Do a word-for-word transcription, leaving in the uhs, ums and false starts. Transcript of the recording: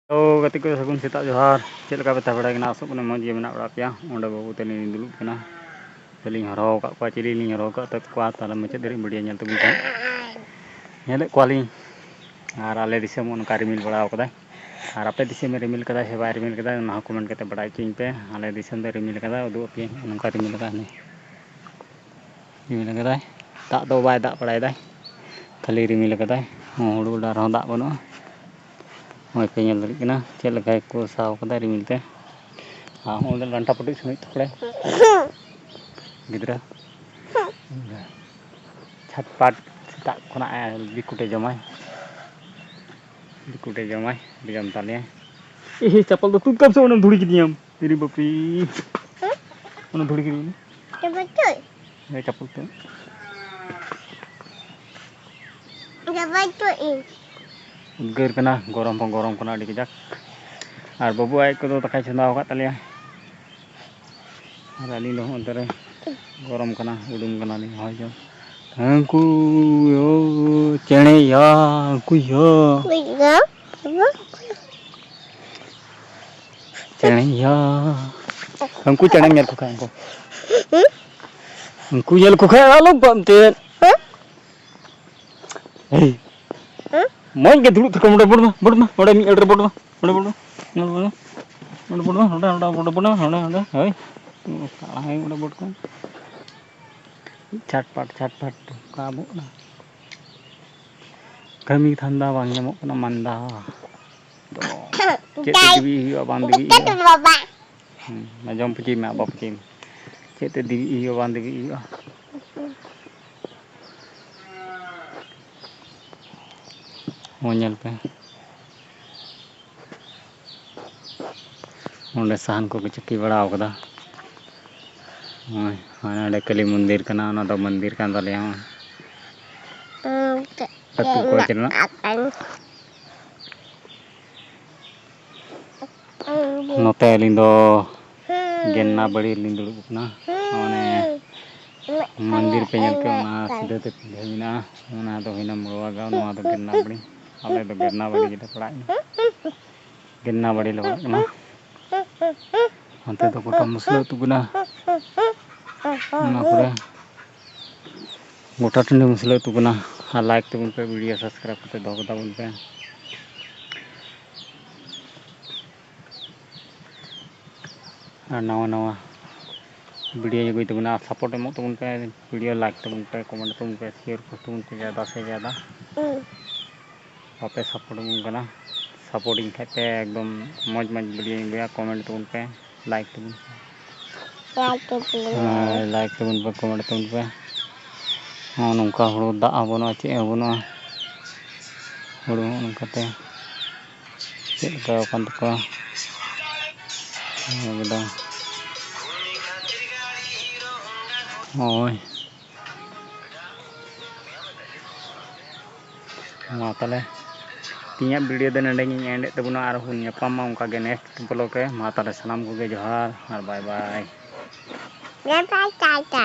ᱛᱚ ᱜᱟᱛᱮ ᱠᱚ, ᱥᱟᱹᱜᱩᱱ ᱥᱮᱛᱟᱜ ᱡᱚᱦᱟᱨ᱾ ᱪᱮᱫ ᱞᱮᱠᱟ ᱯᱮ ᱛᱟᱦᱮᱸ ᱵᱟᱲᱟᱭ ᱠᱟᱱᱟ? ᱟᱥᱚᱜ ᱠᱟᱱᱟ ᱢᱚᱡᱽ ᱜᱮ ᱢᱮᱱᱟᱜ ᱵᱟᱲᱟ ᱯᱮᱭᱟ᱾ ᱚᱸᱰᱮ ᱵᱟᱹᱵᱩ ᱛᱟᱹᱞᱤᱧ ᱞᱤᱧ ᱫᱩᱲᱩᱵ ᱠᱟᱱᱟ᱾ ᱛᱟᱹᱞᱤᱧ ᱦᱚᱨᱦᱚ ᱟᱠᱟᱫ ᱠᱚᱣᱟ, ᱪᱤᱞᱤ ᱞᱤᱧ ᱦᱚᱨᱦᱚ ᱟᱠᱟᱫ ᱛᱟᱠᱚᱣᱟ, ᱛᱟᱦᱞᱮ ᱢᱩᱪᱟᱹᱫ ᱫᱷᱟᱹᱨᱤᱡ ᱵᱷᱤᱰᱤᱭᱳ ᱧᱮᱞ ᱛᱟᱵᱚᱱ ᱯᱮ᱾ ᱧᱮᱞᱮᱫ ᱠᱚᱣᱟᱞᱤᱧ᱾ ᱟᱨ ᱟᱞᱮ ᱫᱤᱥᱚᱢ ᱚᱱᱠᱟ ᱨᱤᱢᱤᱞ ᱵᱟᱲᱟ ᱟᱠᱟᱫᱟᱭ᱾ ᱟᱨ ᱟᱯᱮ ᱫᱤᱥᱚᱢᱮ ᱨᱤᱢᱤᱞ ᱠᱟᱫᱟᱭ ᱥᱮ ᱵᱟᱭ ᱨᱤᱢᱤᱞ ᱠᱟᱫᱟᱭ, ᱚᱱᱟ ᱦᱚᱸ ᱠᱚᱢᱮᱱᱴ ᱠᱟᱛᱮ ᱵᱟᱲᱟᱭ ᱦᱚᱪᱚᱧ ᱯᱮ᱾ ᱟᱞᱮ ᱫᱤᱥᱚᱢ ᱫᱚ ᱨᱤᱢᱤᱞ ᱠᱟᱫᱟᱭ, ᱩᱫᱩᱜ ᱟᱯᱮᱭᱟᱹᱧ ᱱᱚᱝᱠᱟ ᱨᱤᱢᱤᱞ ᱠᱟᱫᱟᱭ᱾ ᱨᱤᱢᱤᱞ ᱠᱟᱫᱟᱭ, ᱫᱟᱜ ᱫᱚ ᱵᱟᱭ ᱫᱟᱜ ᱵᱟᱲᱟᱭᱮᱫᱟᱭ, ᱠᱷᱟᱹᱞᱤ ᱨᱤᱢᱤᱞ ᱠᱟᱫᱟᱭ᱾ ᱦᱩᱲᱩ ᱜᱚᱰᱟ ᱨᱮᱦᱚᱸ ᱫᱟᱜ ᱵᱟᱹᱱᱩᱜᱼᱟ᱾ ᱱᱚᱜᱼᱚᱭ ᱯᱮ ᱧᱮᱞ ᱫᱟᱲᱮᱭᱟᱜ ᱠᱟᱱᱟ ᱪᱮᱫ ᱞᱮᱠᱟᱭ ᱠᱚ ᱥᱟᱵ ᱠᱟᱫᱟ ᱨᱤᱢᱤᱞ ᱛᱮ᱾ ᱟᱨ ᱦᱚᱸᱜᱼᱚᱭ ᱞᱟᱱᱴᱟ ᱯᱟᱹᱴᱤ ᱥᱩᱱᱩᱡ ᱛᱟᱠᱚᱲᱮ ᱜᱤᱫᱽᱨᱟᱹ᱾ ᱪᱷᱟᱴᱯᱟᱴ ᱥᱮᱛᱟᱜ ᱠᱷᱚᱱᱟᱜ ᱵᱤᱥᱠᱩᱴᱮ ᱡᱚᱢᱟᱭ, ᱵᱤᱥᱠᱩᱴᱮ ᱡᱚᱢᱟᱭ, ᱟᱹᱰᱤ ᱡᱚᱢ ᱛᱟᱞᱮᱭᱟ᱾ ᱮ ᱪᱟᱯᱚᱞ ᱫᱚ ᱛᱩᱫ ᱠᱟᱢ ᱥᱮ, ᱚᱱᱟᱢ ᱫᱷᱩᱲᱤ ᱠᱤᱫᱤᱧᱟᱢ᱾ ᱮᱨᱮ ᱵᱟᱯᱨᱮ, ᱚᱱᱟ ᱫᱷᱩᱲᱤ ᱠᱤᱫᱤᱧ᱾ ᱪᱟᱯᱚᱞ ᱛᱩᱫ᱾ ᱦᱮᱸ, ᱪᱟᱯᱚᱞ ᱛᱩᱫ᱾ ᱪᱟᱯᱚᱞ ᱛᱩᱫ ᱤᱧ᱾ ᱩᱫᱽᱜᱟᱹᱨ ᱠᱟᱱᱟ, ᱜᱚᱨᱚᱢ ᱦᱚᱸ ᱜᱚᱨᱚᱢ ᱠᱟᱱᱟ ᱟᱹᱰᱤ ᱠᱟᱡᱟᱠ᱾ ᱟᱨ ᱵᱟᱹᱵᱩ ᱟᱡ ᱠᱚᱫᱚ ᱫᱟᱠᱟᱭ ᱪᱚᱸᱫᱟ ᱟᱠᱟᱫ ᱛᱟᱞᱮᱭᱟ᱾ ᱟᱨ ᱟᱹᱞᱤᱧ ᱫᱚ ᱦᱚᱸᱜᱼᱚᱭ ᱱᱚᱛᱮ ᱨᱮ ᱜᱚᱨᱚᱢ ᱠᱟᱱᱟ, ᱩᱰᱩᱝ ᱠᱟᱱᱟᱞᱤᱧ ᱦᱚᱭ ᱡᱚᱢ᱾ ᱦᱟᱹᱱᱠᱩ ᱭᱳ, ᱪᱮᱬᱮ ᱭᱟ, ᱦᱟᱹᱱᱠᱩ ᱭᱳ᱾ ᱪᱮᱬᱮ ᱭᱟ᱾ ᱦᱟᱹᱱᱠᱩ ᱪᱮᱬᱮ ᱧᱮᱞ ᱠᱚ ᱠᱷᱟᱱ ᱩᱱᱠᱩ᱾ ᱩᱱᱠᱩ ᱧᱮᱞ ᱠᱚ ᱠᱷᱟᱱ ᱟᱞᱚᱢ ᱯᱟᱱᱛᱮᱭᱟ᱾ ᱮᱭ᱾ ᱦᱮᱸ? ᱢᱚᱡᱽ ᱜᱮ ᱫᱩᱲᱩᱵ ᱛᱷᱟᱠᱚ ᱚᱸᱰᱮ, ᱵᱚᱰ ᱢᱟ, ᱵᱚᱰ ᱢᱟ, ᱚᱸᱰᱮ ᱢᱤᱫ ᱟᱲᱮ ᱨᱮ ᱵᱚᱰ ᱢᱟ, ᱚᱸᱰᱮ ᱵᱚᱰ ᱢᱟ, ᱚᱸᱰᱮ ᱵᱚᱰ ᱢᱟ, ᱚᱸᱰᱮ ᱵᱚᱰ ᱢᱟ, ᱚᱸᱰᱮ ᱵᱚᱰ ᱢᱟ, ᱚᱸᱰᱮ ᱵᱚᱰ ᱢᱟ, ᱦᱳᱭ᱾ ᱥᱟᱲᱟ ᱦᱚᱸ ᱚᱸᱰᱮ ᱵᱚᱰ ᱠᱚ᱾ ᱪᱷᱟᱴᱯᱟᱴ, ᱪᱷᱟᱴᱯᱟᱴ, ᱚᱱᱠᱟ ᱟᱵᱚᱜ ᱠᱟᱱᱟ᱾ ᱠᱟᱹᱢᱤ ᱫᱷᱟᱱᱫᱟ ᱵᱟᱝ ᱧᱟᱢᱚᱜ ᱠᱟᱱᱟ, ᱢᱟᱱᱫᱟ᱾ ᱪᱮᱫ ᱛᱮ ᱫᱤᱵᱤ ᱦᱩᱭᱩᱜᱼᱟ, ᱵᱟᱝ ᱫᱤᱵᱤ ᱦᱩᱭᱩᱜᱼᱟ᱾ ᱦᱩᱸ, ᱚᱱᱟ ᱡᱚᱢ ᱯᱩᱪᱩᱭ ᱢᱮ, ᱟᱵᱟ ᱯᱩᱪᱩᱭ ᱢᱮ᱾ ᱪᱮᱫ ᱛᱮ ᱫᱤᱵᱤ ᱦᱩᱭᱩᱜᱼᱟ, ᱵᱟᱝ ᱫᱤᱵᱤ ᱦᱩᱭᱩᱜᱼᱟ᱾ ᱦᱚᱸ, ᱧᱮᱞ ᱯᱮ᱾ ᱚᱸᱰᱮ ᱥᱟᱦᱟᱱ ᱠᱚᱠᱚ ᱪᱟᱹᱠᱤ ᱵᱟᱲᱟ ᱟᱠᱟᱫᱟ᱾ ᱱᱚᱜᱼᱚᱭ, ᱦᱟᱱᱮ ᱚᱸᱰᱮ ᱠᱟᱹᱞᱤ ᱢᱚᱱᱫᱤᱨ ᱠᱟᱱᱟ, ᱚᱱᱟ ᱫᱚ ᱢᱚᱱᱫᱤᱨ ᱠᱟᱱ ᱛᱟᱞᱮᱭᱟ᱾ ᱦᱚᱸᱜᱼᱚᱭ᱾ ᱟᱹᱛᱩ ᱠᱚ ᱪᱮᱫ ᱨᱮᱱᱟᱜ? ᱱᱚᱛᱮ ᱟᱹᱞᱤᱧ ᱫᱚ ᱜᱮᱱᱱᱟ ᱵᱟᱲᱤ ᱨᱮᱞᱤᱧ ᱫᱩᱲᱩᱵ ᱟᱠᱟᱱᱟ᱾ ᱢᱟᱱᱮ ᱢᱚᱱᱫᱤᱨ ᱯᱮ ᱧᱮᱞ ᱠᱮᱫ, ᱚᱱᱟ ᱥᱤᱫᱷᱟᱹ ᱛᱮ ᱯᱤᱰᱷᱟᱹ ᱢᱮᱱᱟᱜᱼᱟ᱾ ᱚᱱᱟ ᱫᱚ ᱦᱩᱭᱱᱟ ᱢᱩᱲᱣᱟ ᱜᱟᱶ, ᱱᱚᱣᱟ ᱫᱚ ᱜᱮᱱᱱᱟ ᱵᱟᱲᱤ᱾ ᱟᱞᱮ ᱫᱚ ᱜᱮᱱᱱᱟ ᱵᱟᱲᱤ ᱜᱮᱞᱮ ᱯᱟᱲᱟᱜ ᱠᱟᱱᱟ᱾ ᱜᱮᱱᱱᱟ ᱵᱟᱲᱤ ᱞᱟᱜᱟᱜ ᱠᱟᱱᱟ᱾ ᱦᱟᱱᱛᱮ ᱫᱚ ᱜᱚᱴᱟ ᱢᱩᱥᱞᱟᱹ ᱟᱹᱛᱩ ᱠᱟᱱᱟ᱾ ᱚᱱᱟ ᱠᱚᱨᱮ ᱜᱚᱴᱟ ᱴᱟᱺᱰᱤ ᱢᱩᱥᱞᱟᱹ ᱟᱹᱛᱩ ᱠᱟᱱᱟ᱾ ᱟᱨ like ᱛᱟᱵᱚᱱ ᱯᱮ, video subscribe ᱠᱟᱛᱮ ᱫᱚᱦᱚ ᱠᱟᱛᱟ ᱵᱚᱱ ᱯᱮ᱾ ᱟᱨ ᱱᱟᱣᱟ ᱱᱟᱣᱟ video ᱟᱹᱜᱩᱭ ᱛᱟᱵᱚᱱᱟ᱾ ᱟᱨ support ᱮᱢᱚᱜ ᱛᱟᱵᱚᱱ ᱯᱮ, video like ᱛᱟᱵᱚᱱ ᱯᱮ, comment ᱛᱟᱵᱚᱱ ᱯᱮ, share ᱠᱚ ᱛᱟᱵᱚᱱ ᱯᱮ ᱡᱟᱫᱟ ᱥᱮ ᱡᱟᱫᱟ᱾ ᱵᱟᱯᱮ support ᱟᱵᱚᱱ ᱠᱟᱱᱟ, supportᱤᱧ ᱠᱷᱟᱡ ᱯᱮ ᱮᱠᱫᱚᱢ ᱢᱚᱡᱽ ᱢᱚᱡᱽ videoᱧ ᱟᱹᱜᱩᱭᱟ᱾ Comment ᱛᱟᱵᱚᱱ ᱯᱮ, like ᱛᱟᱵᱚᱱ ᱯᱮ᱾ Like ᱛᱟᱵᱚᱱ ᱯᱮ᱾ ᱦᱮᱸ, like ᱛᱟᱵᱚᱱ ᱯᱮ, comment ᱛᱟᱵᱚᱱ ᱯᱮ᱾ ᱱᱚᱜᱼᱚ ᱱᱚᱝᱠᱟ ᱦᱩᱲᱩ ᱫᱟᱜ ᱦᱚᱸ ᱵᱟᱹᱱᱩᱜᱼᱟ, ᱪᱮᱫ ᱦᱚᱸ ᱵᱟᱹᱱᱩᱜᱼᱟ᱾ ᱦᱩᱲᱩ ᱦᱚᱸ ᱱᱚᱝᱠᱟᱛᱮ ᱪᱮᱫ ᱞᱮᱠᱟ ᱟᱠᱟᱱ ᱛᱟᱠᱚᱣᱟ᱾ ᱮᱠᱫᱚᱢ᱾ ᱦᱳᱭ᱾ ᱢᱟ ᱛᱟᱦᱚᱞᱮ ᱛᱮᱦᱮᱧᱟᱜ video ᱫᱚ ᱱᱚᱰᱮ ᱜᱤᱧ end ᱮᱫ ᱛᱟᱵᱚᱱᱟ᱾ ᱟᱨᱦᱚᱸ ᱵᱚᱱ ᱧᱟᱯᱟᱢᱟ ᱚᱱᱠᱟ ᱜᱮ next vlog ᱨᱮ᱾ ᱢᱟ ᱛᱟᱦᱚᱞᱮ ᱥᱟᱱᱟᱢ ᱠᱚᱜᱮ ᱡᱚᱦᱟᱨ ᱟᱨ bye bye᱾ Bye bye, Tata.